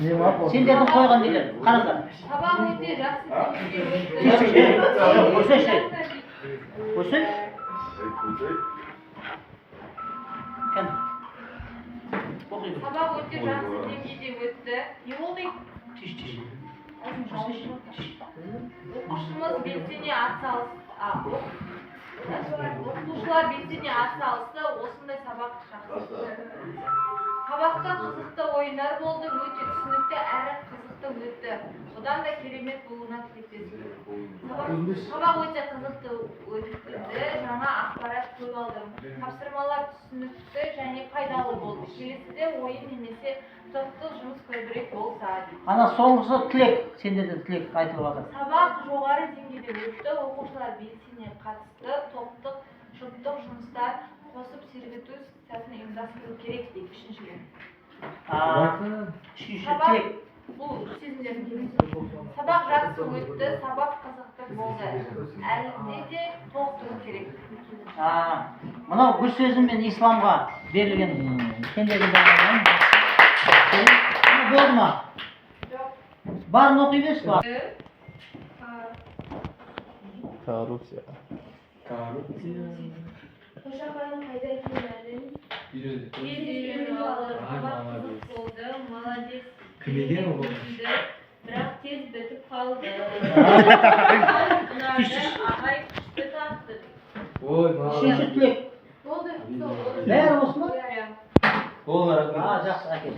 Сендердің қойған нелер, қараңдар. Сабақ өте жақсы деңгейде Тише, өтті. жоқ, қойсайшы. Қойсай. Кәне. Оқи бер. Сабақ өте жақсы деңгейде өтті. Не болды? Тише, тише. Қойсайшы. Тише. Оқушымыз белсене атсалысты. Оқушылар белсене атсалысты. Осындай сабақ жақсы. Сабақта қызықты ойындар болды, өте түсінікті әрі қызықты өтті. Одан да керемет болуына тілектеспін. Сабақ өте қызықты өтті, жаңа ақпарат көп алдым. Тапсырмалар түсінікті және пайдалы болды. Келесіде ойын немесе топтық жұмыс көбірек болса дейді. Ана соңғысы тілек, сендерден тілек айтылып жатыр. Сабақ жоғары деңгейде өтті, оқушылар белсене қатысты, топтық, жұптық жұмыстар қосып сергіту сәтін ұйымдастыру керек дейді үшіншіден. Үшінші Сабақ тілек. Бұл сезімдердің келесі. Сабақ жақсы өтті, сабақ қызықты болды. Әлде де толықтыру керек. Мынау Гүлсезім мен Исламға берілген сендердің бағаларың. Болды ма? Жоқ. Барын оқи берші бар. Коррупция. Қошақаның қайда екенін әлі тез үйреніп алдым. Сабақ қызық болды, молодец. Кім екен ол? Бірақ тез бітіп қалды. Ұнады, ағай күшті тартты. Ой, Үшінші тілек. Болды, сол болды. Бәрі осы ма? Иә. Ол. А, жақсы, әкел.